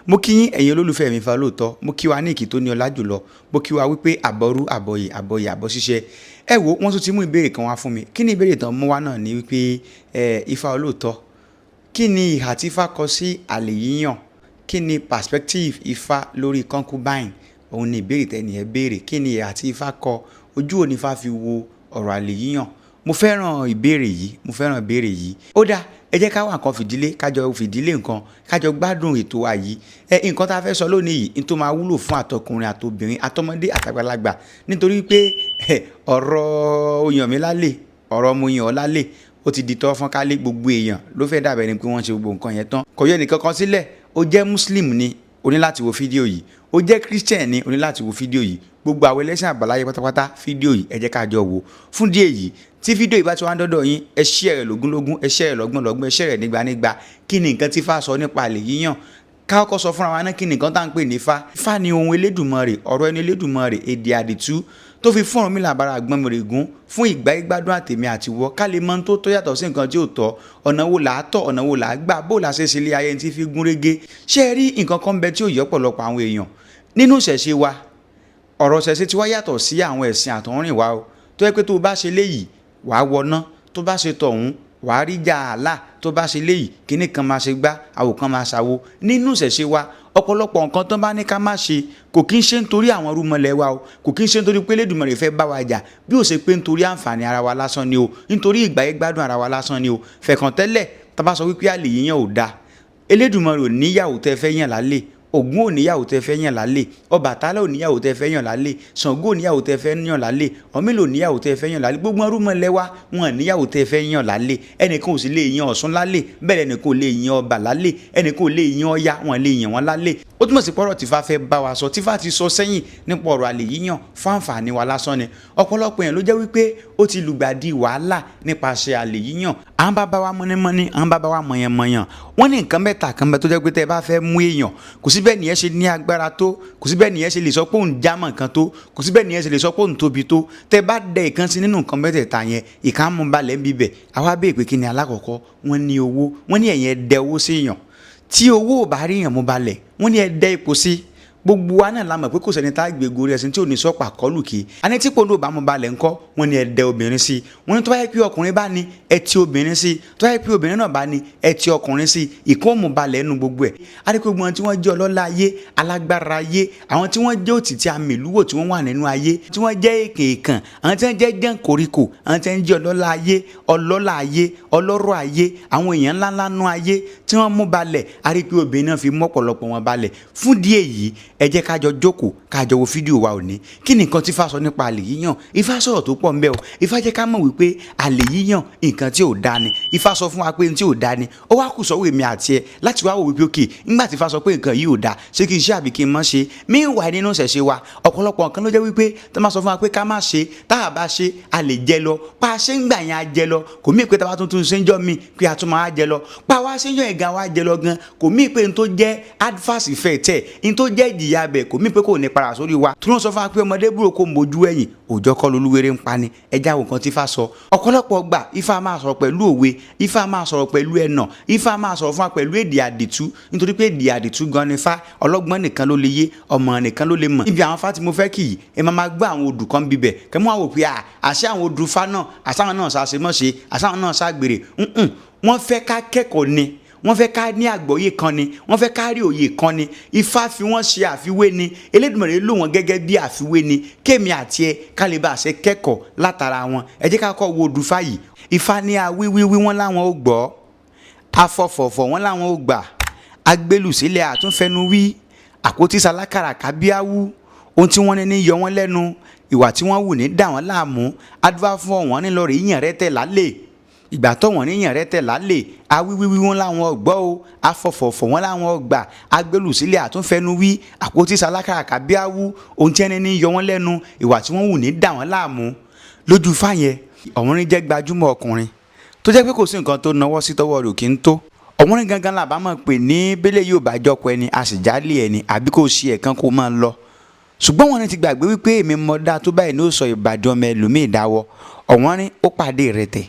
Mo kí yín, ẹ̀yin olólùfẹ́ mi Ifá Olóòótọ́. Mo kí wa ní ìkí tó ní ọlá jùlọ. Mo kí wa wípé àbọrú àbọyè àbọyè àbọ̀ ṣíṣe. Ẹ wo, wọ́n tún ti mú ìbéèrè kan wá fún mi. Kí ni ìbéèrè tán mú wá náà? Ni wípé ẹ Ifá Olóòótọ́, kí ni ìhà tí Ifá kọ sí àlè yíyàn? Kí ni perspective Ifá lórí concubine? Òun ni ìbéèrè tẹ́ni ẹ béèrè. Kí ni ìhà tí Ifá kọ? Ojú wo ni Ifá fi wo ọ̀rọ̀ àlè yíyàn? Mo fẹ́ràn ìbéèrè yìí, mo fẹ́ràn ìbéèrè yìí. Ó dáa, ẹ jẹ́ ká wá nǹkan fìdílé, kájọ fìdílé nǹkan, kájọ gbádùn ètò wa yìí. Ẹ nǹkan tá a fẹ́ sọ lónìí yìí ní tó máa wúlò fún àtọkùnrin, àtobìnrin, àtọmọdé, àtàgbàlagbà, nítorí pé ọ̀rọ̀ oyàn mi lálẹ́, ọ̀rọ̀ mo yàn ọ́ lálẹ́, ó ti di tọ́ fọ́n kálé. Gbogbo èèyàn ló fẹ́ dàbẹ̀ ni pé wọ́n ṣe gbogbo nǹkan yẹn tán. Kò yọ ẹnìkan kan sílẹ̀. Ó jẹ́ Muslim ni, o ní láti wo fídíò yìí. Ó jẹ́ Christian ni, o ní láti wo fídíò yìí. Gbogbo àwọn ẹlẹ́sìn àbáláyé pátápátá, fídíò yìí, ẹ jẹ́ ká jọ wò. Fún díẹ̀ yìí, tí fídíò yìí bá ti wá ń dọ́dọ̀ yín, ẹ share rẹ̀ lógúnlógún, ẹ share rẹ̀ lọ́gbọ̀nlọ́gbọ̀n, ẹ share rẹ̀ nígbànígbà. Kí ni nǹkan tí Ifá sọ nípa àlè yíyàn? Ká kọ́kọ́ sọ fúnra wa náà, kí ni nǹkan tá à ń pè ní Ifá? Ifá ni ohun Elédùmarè, ọ̀rọ̀ ẹni Elédùmarè, èdè àdìtú tó fi fún Ọ̀rúnmìlà bára àgbọnnìrègún fún ìgbà ìgbádùn àtèmi àtiwọ́, ká lè mọ tó tó yàtọ̀ sí nǹkan tí ò tọ́, ọ̀nà wo là á tọ̀, ọ̀nà wo là á gbà, bó la ṣe ṣe ilé ayé tí fi gún régé. Ṣé ẹ rí nǹkan kan bẹ tí ò yẹ ọ̀pọ̀lọpọ̀ àwọn èèyàn nínú ìṣẹ̀ṣe wa? Ọ̀rọ̀ ìṣẹ̀ṣe tí wá yàtọ̀ sí àwọn ẹ̀sìn àtọ̀húnrìn wa o, tó yẹ pé tó o bá ṣe léyìí, wàá wọná, tó bá ṣe tọ̀hún, wàá rí jà àlà, tó bá ṣe léyìí, kíní kan máa ṣe gbá, àwò kan máa ṣàwo. Nínú ìṣẹ̀ṣe wa, ọ̀pọ̀lọpọ̀ nǹkan tó bá ní ká má ṣe, kò kí ń ṣe nítorí àwọn rúmọlẹ̀ wa o, kò kí ń ṣe nítorí pé Elédùmarè fẹ́ bá wa jà, bí ó ṣe pé nítorí àǹfààní ara wa lásán ni o, nítorí ìgbáyé gbádùn ara wa lásán ni o. Fẹ̀kàn tẹ́lẹ̀, tá bá sọ wípé àlè yíyàn ò dáa, Elédùmarè ò níyàwó tẹ́ fẹ́ yàn lálẹ́, Ògún ò níyàwó tẹ́ fẹ́ yàn lálẹ́, Ọbàtálá ò níyàwó tẹ́ fẹ́ yàn lálẹ́, Ṣàngó ò níyàwó tẹ́ fẹ́ yàn lálẹ́, Ọ̀rúnmìlà ò níyàwó tẹ́ fẹ́ yàn lálẹ́. Gbogbo rúmọlẹ̀ wa, wọn níyàwó tẹ́ fẹ́ yàn lálẹ́. Ẹnìkan ò sì lè yan Ọ̀ṣun lálẹ́, bẹ́ẹ̀ ẹnìkan ò lè yan Ọba lálẹ́, ẹnìkan ò lè yan Ọya, wọn lè yan wọn lálẹ́. Ó túmọ̀ sí pọ́rọ̀ tífá fẹ́ bá wa sọ, tífá ti sọ sẹ́yìn nípa ọ̀rọ̀ àlè yíyàn, fún àǹfààní wa lásán ni. Ọ̀pọ̀lọpọ̀ èèyàn ló jẹ́ wípé ó ti lùgbàdì wàhálà nípasẹ̀ àlè yíyàn. À ń bá bá wa mọ́nímọ́ní, à ń bá bá wa mọ̀yànmọ̀yàn. Wọ́n ní nǹkan mẹ́ta kan bẹ tó jẹ́ pé tẹ́ ẹ bá fẹ́ mú èèyàn, kò sí bẹ́ẹ̀ nìyẹn ṣe ní agbára tó, kò sí bẹ́ẹ̀ nìyẹn ṣe lè sọ pé òun jámọ̀ nǹkan tó, kò sí bẹ́ẹ̀ nìyẹn ṣe lè sọ pé òun tóbi tó, tẹ́ bá dẹ ìkan sí nínú nǹkan mẹ́tẹ̀ẹ̀ta yẹn, ìkan mú balẹ̀ ń bibẹ̀. Àwa bẹ́ẹ̀ pé kí ni alákọ̀ọ́kọ́? Wọ́n ní owó. Wọ́n ní ẹ̀yẹn dẹ owó sí èèyàn. Tí owó ò bá rí èèyàn mú balẹ̀, wọ́n ní ẹ dẹ ipò sí. Gbogbo wa náà la mọ̀ pé kò sẹ́ni tá a gbé gorí ẹṣin tí ò ní sọ́pà kọlù kí àní. Tí kò ní ò bá mú balẹ̀ ńkọ́? Wọ́n ní ẹ dẹ obìnrin sí. Wọ́n ní tó bá yẹ pé ọkùnrin bá ní, ẹ ti obìnrin sí. Tó bá yẹ pé obìnrin náà bá ní, ẹ ti ọkùnrin sí. Ìkó mú balẹ̀ nínú gbogbo ẹ̀. Á rí pé gbogbo wọn tí wọ́n jẹ́ ọlọ́lá ayé, alágbára ayé, àwọn tí wọ́n jẹ́ òtítí àmìlúwò tí wọ́n wà nínú ayé, tí wọ́n jẹ́ èkè èkàn, àwọn tí wọ́n jẹ́ jẹ́ǹkoríko, àwọn tí wọ́n jẹ́ ọlọ́lá ayé, ọlọ́lá ayé, ọlọ́rọ̀ ayé, àwọn èèyàn ńláńlá nú ayé tí wọ́n mú balẹ̀, á rí pé obìnrin náà fi mú ọ̀pọ̀lọpọ̀ wọn balẹ̀. Fún díẹ̀ yìí, ẹ jẹ́ ká jọ jókòó, ká jọ wo fídíò wa òní. Kí ni nǹkan tí Ifá sọ nípa àlè yíyàn? Ifá sọ̀rọ̀ tó pọ̀ ńbẹ̀ o. Ifá jẹ́ ká mọ̀ wípé àlè yíyàn, nǹkan tí ò dáa ni. Ifá sọ fún wa pé tí ò dáa ni. Ó wá kù sọ́wọ́ èmi àti ẹ láti wá wò wípé, okay, nígbà tí Ifá sọ pé nǹkan yìí ò dáa, ṣé kí n ṣe àbí kí n má ṣe? Meanwhile, nínú ìṣẹ̀ṣe wa, ọ̀pọ̀lọpọ̀ nǹkan ló jẹ́ wípé tó máa sọ fún wa pé ká má ṣe, tá a bá ṣe, a lè jẹ lọ. Pa ṣé ń gbà yẹn, a jẹ lọ, kò mí pé tá a bá tuntun ṣe ń jọ mi pé a tún máa jẹ lọ. Pa wá ṣe ń jọ yẹn gan wá jẹ lọ gan, kò mí pé n tó jẹ́ adverse effect ẹ̀, n tó jẹ́ ìjìyà bẹ̀, kò mí pé kò ní padà sórí wa. Tí wọ́n sọ fún wa pé ọmọdé búrò kó mojú ẹ̀yìn, òòjọ́ kọ́ lolúwerè ń pa ni. Ẹja wo nǹkan tí Ifá sọ. Ọ̀pọ̀lọpọ̀ gbà, Ifá máa sọ̀rọ̀ pẹ̀lú òwe, Ifá máa sọ̀rọ̀ pẹ̀lú ẹ̀nà, Ifá máa sọ̀rọ̀ fún wa pẹ̀lú èdè àdìtú, nítorí pé èdè àdìtú gan ni Ifá. Ọlọ́gbọ́n nìkan ló lè yé, ọmọ nìkan ló lè mọ̀. Ibi àwọn Ifá tí mo fẹ́ kì í, ẹ máa máa gbọ́ àwọn odù kan bíbẹ̀ kẹ́ mú àwọn òpin àṣẹ àwọn odù Ifá náà, àṣàwọn náà ṣàṣemọ́ṣe, àṣàwọn náà ṣàgbèrè. Wọ́n fẹ́ ká kẹ́kọ̀ọ́ ni, wọ́n fẹ́ ká ní àgbọ́yé kan ni, wọ́n fẹ́ ká rí òye kan ni. Ifá fi wọ́n ṣe àfiwé ni. Elédùmarè lò wọ́n gẹ́gẹ́ bí àfiwé ni, kémi àti ẹ ká lè bá a ṣe kẹ́kọ̀ọ́ látara wọn. Ẹ jẹ́ ká kọ́ wo odù Ifá yìí. Ifá ní awíwíwí, wọ́n láwọn ò gbọ́. Afọ̀fọ̀fọ̀, wọ́n láwọn ò gbà. Agbélùsílẹ̀, àtúnfẹnu wí. Àpótí salákàrà kábíáwú. Ohun tí wọ́n ní ní yọ wọ́n lẹ́nu, ìwà tí wọ́n wù ní dà wọ́n láàmú. Adúbá fún ọ̀wọ́n nílọrin yíyàn rẹ tẹ̀ lálẹ́ ìgbà tó wọ́n níyàn rẹ tẹ̀ lálẹ́. Awíwíwí, wọn láwọn ọgbọ́ o. Afọ̀fọ̀fọ̀, wọn láwọn ọgbà. Agbélùsílẹ̀, àtúnfẹnu wí. Àpótí salákàrà kábíáwú. Ohun tí ẹni ní yọ wọ́n lẹ́nu, ìwà tí wọ́n wù ní dà wọ́n láàmú. Lójú fáyẹn, ọ̀wọ́nrín jẹ́ gbajúmọ̀ ọkùnrin tó jẹ́ pé kò sí nǹkan tó nawọ́ sí tọwọ́ rẹ̀ kì í tó. Ọ̀wọ́nrín gangan làbá máa pè ní bẹ́lẹ̀ yóò bá jọkọ ẹni, a sì jálè ẹni, àbí kò ṣe ẹ̀kan kó máa lọ. Ṣùgbọ́n wọn ti gbàgbé wípé èmi mọ dáa tó báyìí ní ó sọ ìbàdàn ọmọ ẹlòmíì dáwọ́. Ọ̀wọ́nrín ó pàdé rẹ̀ tẹ̀,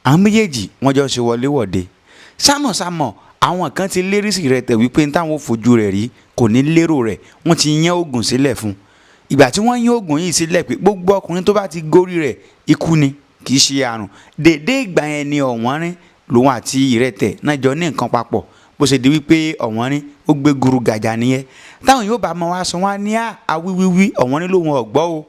àwọn méjèèjì wọ́n jọ ń ṣe wọléwọ̀de sámọ̀sámọ̀. Àwọn kan ti lérí sí Ìrẹtẹ̀ wípé táwọn ò fojú rẹ̀ rí kò ní lérò rẹ̀. Wọ́n ti yán oògùn sílẹ̀ fún un. Ìgbà tí wọ́n yán oògùn yìí sílẹ̀ pé gbogbo ọkùnrin tó bá ti gorí rẹ̀ ikú ni, kì í ṣe àrùn. Dèdé ìgbà yẹn ni Ọ̀wọ́nrín lòun àti Ìrẹtẹ̀ náà jọ ní nǹkan papọ̀. Bó ṣe di wípé Ọ̀wọ́nrín ó gbé guru gàjà nìyẹn. Táwọn yóò bá mọ wá sọ wá ní àwíwíwí, Ọ̀wọ́nrín lòun ọ̀gbọ́ o,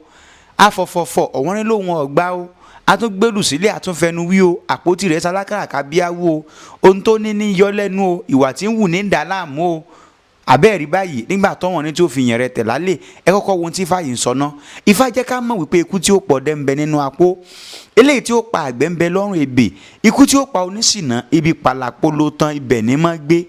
afọ̀fọ̀fọ̀ Ọ̀wọ́nrín lòun ọ̀gbá o, atúngbèrú sílẹ̀ àtúnfẹnu wí o, àpótí rẹ̀ sálákàràkà bíáwó o, ohun tó ní ní yọ lẹ́nu o, ìwà tí ń wù ní dà láàmú o. Àbẹ́ẹ̀rí báyìí nígbà tọ́wọ́n ní tí ó fi yàn rẹ̀ tẹ̀ lálẹ́. Ẹ kọ́kọ́ wo ohun tí Ifá yìí ń sọ ná. Ifá jẹ́ ká mọ̀ wípé ikú tí ó pọ̀ dẹ́ ń bẹ nínú apó, eléyìí tí ó pa àgbẹ̀ ń bẹ lọ́rùn ebè, ikú tí ó pa oníṣìnà ibi pàlàpolo tán ibẹ̀ ní mọ́ gbé.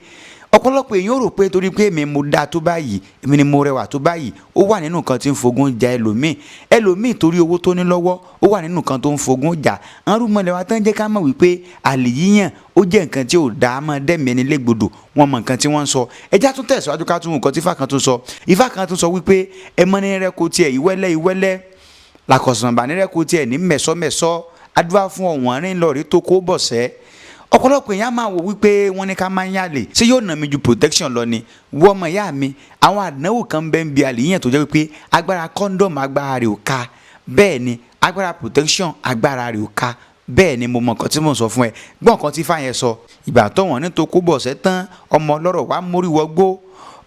Ọ̀pọ̀lọpọ̀ èèyàn ò rò pé torí pé èmi mo dáa tó báyìí, èmi ni mo rẹwà tó báyìí, ó wà nínú nǹkan tí ń fogun ja ẹlòmíì. Ẹlòmíì torí owó tó ní lọ́wọ́, ó wà nínú nǹkan tó ń fogun jà. Arúmọlẹ̀ wa tán jẹ́ ká mọ̀ wípé àlè yíyàn ó jẹ́ nǹkan tí ò dáa mọ́ dẹ́mi ẹni légbodò. Wọ́n mọ nǹkan tí wọ́n ń sọ. Ẹjá tún tẹ̀síwájú ká tún nǹkan tí Ifá kan tún sọ. Ifá kan tún sọ wípé ẹ mọ́ ní rẹ́ kó tiẹ̀ ìwẹ́lẹ́ ìwẹ́lẹ́, làkọ̀sànbà ní rẹ́ kó tiẹ̀ ní mẹ̀sọ́mẹ̀sọ́, adúlá fún Ọ̀wọ́nrín lọ́ọ̀rí tó kó bọ̀sẹ́. Ọ̀pọ̀lọpọ̀ èèyàn máa wò wípé wọ́n ní ká máa ń yàlè, ṣé yóò nà mí ju protection lọ ni? Wọ́n ọmọ ìyá mi, àwọn àdánwò kan bẹ́ẹ̀ ń bi àlè yíyàn tó jẹ́ wípé agbára condom agbára rẹ̀ ò ká. Bẹ́ẹ̀ ni agbára protection agbára rẹ̀ ò ká. Bẹ́ẹ̀ ni mo mọ nǹkan tí mò ń sọ fún ẹ. Gbọ́ nǹkan tí Ifá yẹn sọ. Ìgbà tọ́wọ́n ní tó kó bọ̀sẹ́ tán, ọmọ ọlọ́rọ̀ wá mórí wọgbó.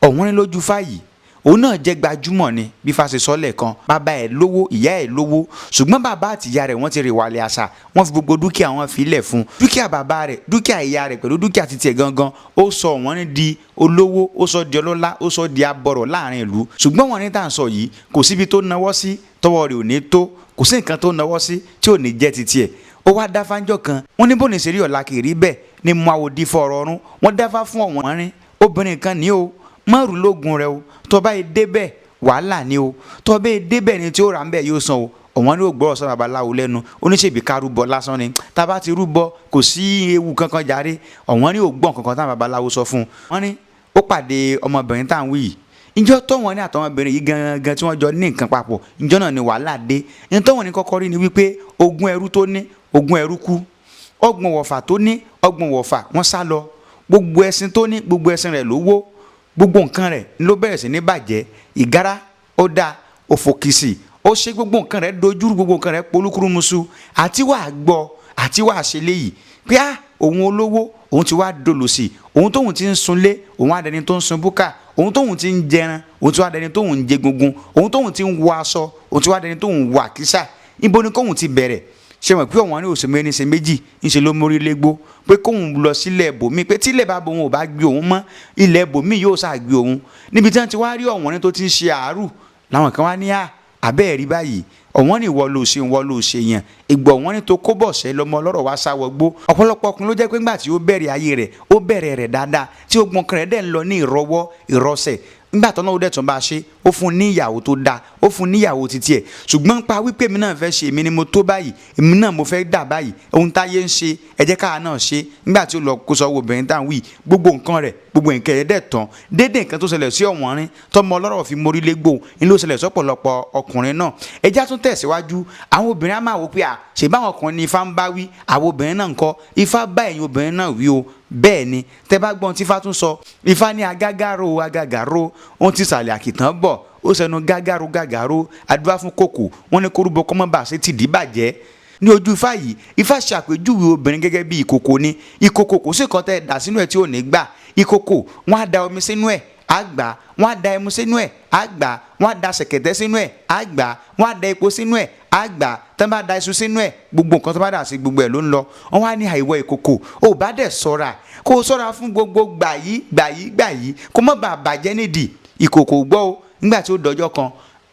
Ọ̀wọ́nrín lójú Ifá yìí, òun náà jẹ́ gbajúmọ̀ ni bí Ifá ṣe sọ lẹ́ẹ̀kan. Bàbá ẹ̀ lówó, ìyá ẹ̀ lówó, ṣùgbọ́n bàbá àti ìyá rẹ̀ wọ́n ti rìn wàlẹ̀ àṣà, wọ́n fi gbogbo dúkìá wọn fi lẹ̀ fún un. Dúkìá bàbá rẹ̀, dúkìá ìyá rẹ̀ pẹ̀lú dúkìá titi ẹ̀ gangan, ó sọ Ọ̀wọ́nrín di olówó, ó sọ di ọlọ́lá, ó sọ di abọrọ̀ láàrin ìlú. Ṣùgbọ́n Ọ̀wọ́nrín tá à ń sọ yìí, kò síbi tó nawọ́ sí tọwọ́ rẹ̀ ò ní tó, kò sí nǹkan tó nawọ́ sí tí ò ní jẹ́ titi ẹ̀. Ó wá dáfá ńjọ́ kan, wọ́n ní bóni ṣe rí ọ̀la kì í rí bẹ́ẹ̀ ni mo àwòdì fọ̀rọ̀ ọ̀run. Wọ́n dáfá fún Ọ̀wọ́nrín, obìnrin kan ní o, márùn lógun rẹ o, tó bá yẹ débẹ̀ wàhálà ni o, tó bá yẹ débẹ̀ ni tí ó rà ń bẹ̀ yóò san o. Ọ̀wọ́nrín ò gbọ́rọ̀ sọ babaláwo lẹ́nu, oníṣèbí ká rúbọ lásán ni, tá a bá ti rúbọ kò sí ewu kankan jàre. Ọ̀wọ́nrín ò gbọ́ kankan táwọn babaláwo sọ fún un. Wọ́n ní ó pàdé ọmọbìnrin tá à ń wí yìí. Ǹjọ́ tọ́wọ́n ní àtọmọbìnrin yìí gangan tí wọ́n jọ ní nǹkan papọ̀, ǹjọ́ náà ni wàhálà dé. Ǹjọ́ tọ́wọ́n ní kọ́kọ́ rí ni wípé ogún ẹrú tó ní, ogún ẹrú kú. Ọgbọ̀n wọ̀fà tó ní, ọgbọ̀n wọ̀fà wọ́n sá lọ. Gbogbo ẹṣin tó ní, gbogbo ẹṣin rẹ̀ ló wó. Gbogbo nǹkan rẹ̀ ló bẹ̀rẹ̀ sí ní bàjẹ́. Ìgárá ó da, òfòkìsì ó ṣe, gbogbo nǹkan rẹ̀ dojúrú, gbogbo nǹkan rẹ̀ polúkúrúmuṣu. Àti wàá gbọ́, àti wàá ṣe léyìí pé á òun olówó, òun ti wá dolòṣì, òun tóun ti ń sunlé, òun á dẹni tó ń sun búkà, òun tóun ti ń jẹran, òun ti wá dẹni tóun ń jẹ gungun, òun tóun ti ń wọ aṣọ, òun ti wá dẹni tóun wọ àkísà. Ibo ni kóun ti bẹ̀rẹ̀? Ṣe mọ̀ pé Ọ̀wọ́nrín ò ṣe méní ṣe méjì, ńṣe ló mórí légbó pé kóun lọ sílẹ̀ bòmí, pé tílẹ̀ bá bo òun ò bá gbé òun mọ́, ilẹ̀ bòmí yóò ṣáà gbé òun. Níbi tí wọ́n ti wá rí Ọ̀wọ́nrín tó ti ń ṣe àárù, làwọn kan wá ní à àbẹ́ẹ̀rí báyìí, Ọ̀wọ́nrín ìwọ ló ṣe, ìwọ ló ṣe yàn. Ìgbà Ọ̀wọ́nrín tó kó bọ̀ṣẹ́ lọmọ ọlọ́rọ̀ wá sá wọgbó. Ọ̀pọ̀lọpọ̀ ọkùnrin ló jẹ́ pé ńgbà tí ó bẹ̀rẹ̀ ayé rẹ̀, ó bẹ̀rẹ̀ rẹ̀ dáadáa, tí ogun ọkàn rẹ̀ dẹ̀ ń lọ ní ìrọwọ́ ìrọsẹ̀. Nígbà tó náà ó dẹ̀ tún bá a ṣe, ó fún un ní ìyàwó tó dáa, ó fún un ní ìyàwó titi ẹ̀. Ṣùgbọ́n pa wípé èmi náà fẹ́ ṣe, èmi ni mo tó báyìí, èmi náà mo fẹ́ dà báyìí, ohun táyé ń ṣe, ẹ jẹ́ káwa náà ṣe. Nígbà tí ó lọ kó sọ́wọ́ obìnrin tá à ń wí, gbogbo nǹkan rẹ̀, gbogbo nǹkan rẹ̀ dẹ̀ tán. Dédé nǹkan tó ṣẹlẹ̀ sí Ọ̀wọ́nrín tọmọ ọlọ́rọ̀ fi mórí légbò, ń ló ṣẹlẹ̀ sọ́pọ̀lọpọ̀ ọkùnrin náà. Ẹ jẹ́ á tún tẹ̀síwájú. Àwọn obìnrin á máa wò pé à ṣe báwọn ọkùnrin ni Ifá ń bá wí, àwọn obìnrin náà ń kọ́. Ifá bá ẹ̀yin obìnrin náà wí o. Bẹ́ẹ̀ ni tẹ́ bá gbọ́n tí Ifá tún sọ. Ifá ní agágáró agágáró, ó ti sàlẹ̀ àkìtàn bọ̀, ó sẹnu gágáró gágáró, adúlá fún kòkò, wọ́n ní kórúbọ kọ́mọ́ bá ṣe tìdí bàjẹ́. Ní ojú Ifá yìí, Ifá ṣàpèjúwe obìnrin gẹ́gẹ́ bí ìkòkò ni. Ìkòkò kò sí nǹkan tẹ́ dà sínú ẹ̀ tí ò ní gbà. Ìkòkò wọ́n á da omi sínú ẹ̀, á gbà. Wọ́n á da ẹmu sínú ẹ̀, á gbà. Wọ́n á da ṣẹ̀kẹ̀tẹ̀ sínú ẹ̀, á gbà. Wọ́n á da epo sínú ẹ̀, á gbà. Tán bá da iṣu sínú ẹ̀, gbogbo nǹkan tó bá dà sí gbogbo ẹ̀ ló ń lọ. Wọ́n wá ní àìwọ ìkòkò, ò bá dẹ̀ ṣọ́ra, kó o ṣọ́ra fún gbogbo gbà yìí, gbà yìí, gbà yìí, kó má bàa bàjẹ́ nídìí. Ìkòkò gbọ́ o. Nígbà tí ó dọjọ́ kan,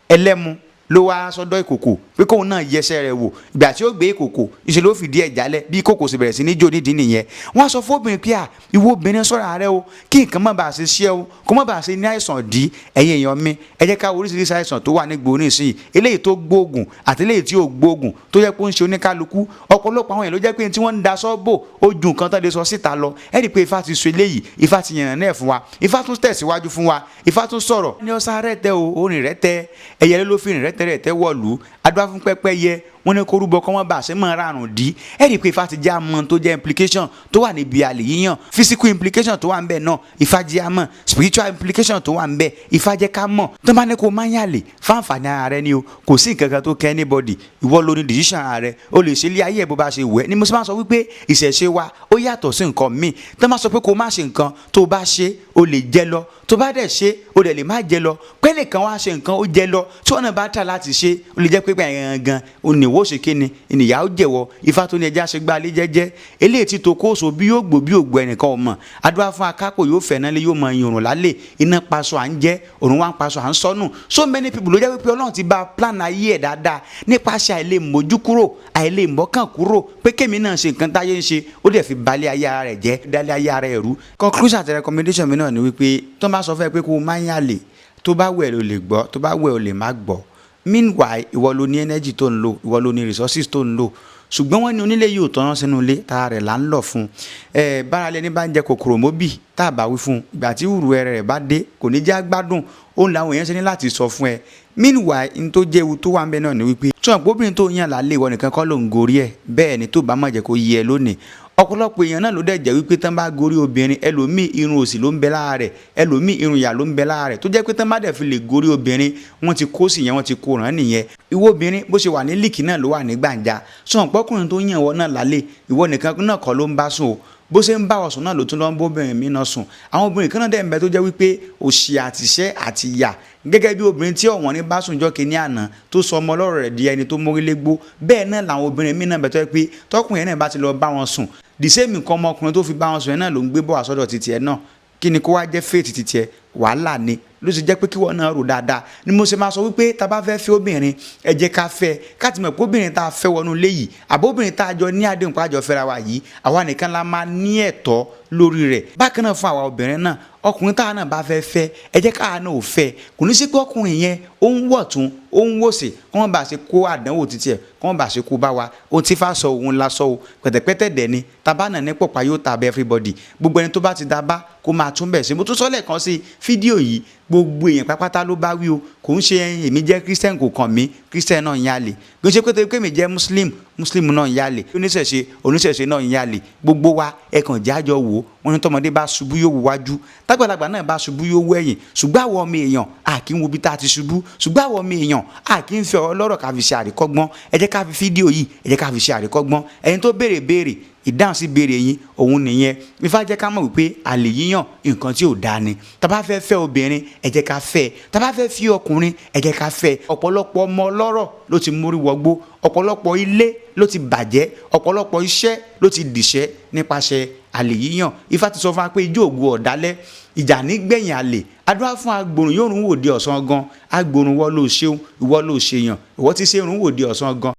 ẹlẹ́mu ló wá sọ́dọ̀ ìkòkò pé kóun náà yẹsẹ̀ rẹ̀ wò. Ìgbà tí ó gbé ìkòkò, ìṣe ló fìdí ẹ̀ jálẹ̀ bí ìkòkò sì bẹ̀rẹ̀ sí ní jó nídìí nìyẹn. Wọ́n á sọ fún obìnrin pé à ìwọ obìnrin ṣọ́ra rẹ o, kí nǹkan má bàa ṣe ṣe o, kó má bàa ṣe ní àìsàn dí. Ẹ̀yin èèyàn mi, ẹ jẹ́ ká wo oríṣiríṣi àìsàn tó wà ní gbòó nísìnyí, eléyìí tó gbóògùn àti eléyìí tí ò gbóògùn, tó jẹ́ pé ó ń ṣe oníkálukú. Ọ̀pọ̀lọpọ̀ àwọn èèyàn ló jẹ́ pé tí wọ́n ń da sọ́bò ó ju nǹkan tán lè sọ síta lọ. Ẹ rí i pé Ifá ti sọ eléyìí, Ifá ti yànnà náà fún wa, Ifá tún tẹ̀síwájú fún wa, Ifá tún sọ̀rọ̀. Ní ọ̀sán rẹ̀ tẹ o, orin rẹ̀ tẹ, ẹyẹlé ló fi rìn rẹ̀ tẹ rẹ̀ tẹ wọ̀lú, adúlá fún pẹ́pẹ́yẹ, Wọ́n ní kó rúbọ kọ́ wọ́n bá ṣe mọ́ rárùn dí. Ẹ rí i pé Ifá ti já mọ́ tó jẹ́ implication tó wà níbi àlè yíyàn. Physical implication tó wà ń bẹ̀ náà, Ifá jẹ́ á mọ̀. Spiritual implication tó wà ń bẹ̀, Ifá jẹ́ ká mọ̀. Tó bá ní kó má yàlè fáǹfààní ara rẹ ni o, kò sí nǹkan kan tó kẹ́ anybody. Ìwọ ló ní decision ara rẹ, o lè ṣe ilé ayé ẹ̀ bó bá ṣe wẹ̀ ni. Mo sì máa sọ wípé ìṣẹ̀ṣe wa ó yàtọ̀ sí nǹkan míì. Tó máa sọ pé kó má ṣe nǹkan, tó bá ṣe, o lè jẹ lọ. Tó bá dẹ̀ ṣe, o dẹ̀ lè má jẹ lọ. Pé nìkan wá ṣe nǹkan, ó jẹ lọ, tí wọn náà bá tà láti ṣe, ó lè jẹ́ pé gangan oníwó ṣe kíni ìnìyà ó jẹ̀wọ́. Ifá tó ní ẹja ṣe gbá alẹ́ jẹ́jẹ́ eléyìí tí tó kóso bí yóò gbò bí ògbó, ẹnìkan ò mọ̀. Adúlá fún akápò yóò fẹ̀ náà lé, yóò mọ ìrùn lálẹ́. Iná paṣọ à ń jẹ́, òrùn wá ń paṣọ à ń sọnù. So many people ló jẹ́ wípé Ọlọ́run ti bá plan ayé ẹ̀ dáadáa, nípasẹ̀ àìlè mójú kúrò, àìlè mọ́kàn kúrò pé kémi náà ṣe nǹkan táyé ń ṣe, ó dẹ̀ fi balẹ̀ ayé ara rẹ̀ jẹ́, dálé ayé ara ẹ̀ rú. Conclusion àti recommendation mi náà ni wípé tó bá sọ fẹ́ pé kó o máa ń yàlè, tó bá wẹ̀ ló lè gbọ́, tó bá wẹ̀ ó lè má gbọ́. Meanwhile, ìwọ ló ní energy tó ń lò, ìwọ ló ní resources tó ń lò. Ṣùgbọ́n wọ́n ní onílé yóò tọ́ná sínú ilé tara rẹ̀ là ń lọ fún ẹ. Bára lẹni bá ń jẹ kòkòrò móbì, tá a bá wí fún ìgbà tí wùrù ẹrẹ rẹ̀ bá dé, kò ní já gbádùn. Òun làwọn èèyàn ṣe ní láti sọ fún ẹ. Meanwhile, n tó jẹ́ ewu tó wà ń bẹ náà ni wípé tí wọn obìnrin tó yàn lálẹ́, ìwọ nìkan kọ́ ló ń gorí ẹ̀. Bẹ́ẹ̀ ni, tó bá má jẹ́ kó yí ẹ lónìí, ọ̀pọ̀lọpọ̀ èèyàn náà ló dẹ̀ jẹ́ wípé tán bá gorí obìnrin, ẹlòmíì irun òsì ló ń bẹ lára rẹ̀, ẹlòmíì irun ìyà ló ń bẹ lára rẹ̀, tó jẹ́ pé tán bá dẹ̀ fi lè gorí obìnrin, wọ́n ti kó sì yẹn, wọ́n ti kó ràn án nìyẹn. Ìwọ obìnrin, bó ṣe wà ní líìkì náà ló wà ní gbàǹjà. Sọ̀n pọ́kùnrin tó yàn wọ́n náà lálẹ́, ìwọ nìkan náà kọ́ ló ń bá sùn o. Bó ṣe ń bá ọ sùn náà ló tún lọ ń bóbìnrin mi náà sùn. Àwọn obìnrin kan náà dẹ̀ ń bẹ tó jẹ́ wípé òṣì àtìṣẹ́ àti ìyà, gẹ́gẹ́ bí obìnrin tí ọ̀wọ́n ní bá sùn jọ́ kínní àná tó sọ ọmọ ọlọ́rọ̀ rẹ̀ di ẹni tó mórílé gbó, bẹ́ẹ̀ náà làwọn obìnrin míì náà bẹ tó jẹ́ pé tọkùnrin náà bá ti lọ bá wọn sùn, the same nǹkan ọmọkùnrin tó fi bá wọn sùn yẹn náà ló ń gbé bọ́ àsọdọ̀ títí ẹ náà. Kí ni kó wá jẹ́ fate títí ẹ? Wàhálà ni. Ló ṣe jẹ́ pé kí wọ́n náà rò dáadáa ni mo ṣe máa sọ wípé tá a bá fẹ́ fẹ́ obìnrin, ẹ jẹ́ ká fẹ́ ká ti mọ̀ pé obìnrin tá a fẹ́ wọnú ilé yìí, àbó obìnrin tá a jọ ní àdéhùn pàjọ fẹ́ra wa yìí, àwa nìkan la máa ní ẹ̀tọ́ lórí rẹ̀. Bákan náà, fún àwa obìnrin náà, ọkùnrin táwa náà bá fẹ́ fẹ́, ẹ jẹ́ káwa náà ò fẹ́ kò ní sí pé ọkùnrin yẹn ó ń wọ̀tún, ó ń wòsì, kí wọ́n bá ṣe kó àdánwò títí ẹ̀, kí wọ́n bá ṣe kó bá wa. Ohun tí Ifá sọ, òun la sọ o. Pẹ̀tẹ̀pẹ̀tẹ̀ dẹ̀ ni tabá náà ní pọ̀pá yóò tàbí everybody. Gbogbo ẹni tó bá ti da bá kó máa tún bẹ̀ ṣe. Mo tún sọ lẹ́ẹ̀kan sí, fídíò yìí, gbogbo èèyàn pápátá ló bá wí o. Kò ń ṣe èmi jẹ́ Christian kò kàn mí, Christian náà ń yálè. Kò ń ṣe pé èmi jẹ́ Muslim, Muslim náà ń yálè. Oníṣẹ̀ṣe, oníṣẹ̀ṣe náà ń yálè. Gbogbo wa, ẹ kàn jájọ wò. Wọ́n ní tọmọdé bá ṣubú, yóò wò wájú; tágbàlagbà náà bá ṣubú, yóò wò ẹ̀yìn. Ṣùgbọ́n àwọn ọmọ èèyàn a kì í wo ibi tá a ti ṣubú. Ṣùgbọ́n àwọn ọmọ èèyàn a kì í fi ọ̀rọ̀ lọ́rọ̀ ká fi ṣe àríkọ́gbọ́n. Ẹ jẹ́ ká fi fídíò yìí, ẹ jẹ́ ká fi ṣe àríkọ́gbọ́n. Ẹni tó béèrè béèrè, ìdáhùn sí béèrè yín òun nìyẹn. Ifá jẹ́ ká mọ̀ wípé àlè yíyàn, nǹkan tí ò dáa ni. Tá bá fẹ́ fẹ́ obìnrin, ẹ jẹ́ ká fẹ́. Tá bá fẹ́ fi ọkùnrin, ẹ jẹ́ ká fẹ́. Ọ̀pọ̀lọpọ̀ ọmọ ọlọ́rọ̀ ló ti mórí wọgbó, ọ̀pọ̀lọpọ̀ ilé ló ti bàjẹ́, ọ̀pọ̀lọpọ̀ iṣẹ́ ló ti dìṣẹ́ nípasẹ̀ àlè yíyàn. Ifá ti sọ fún wa pé ijó ògo ọ̀dálẹ́, ìjà nígbẹ̀yìn àlè. Adúlá fún agbòrùn yóò rún wòde ọ̀sán gan. Agbòrùn, wọ́ ló ṣeun, ìwọ ló ṣèyàn, ìwọ ti ṣe rún wòde ọ̀sán gan.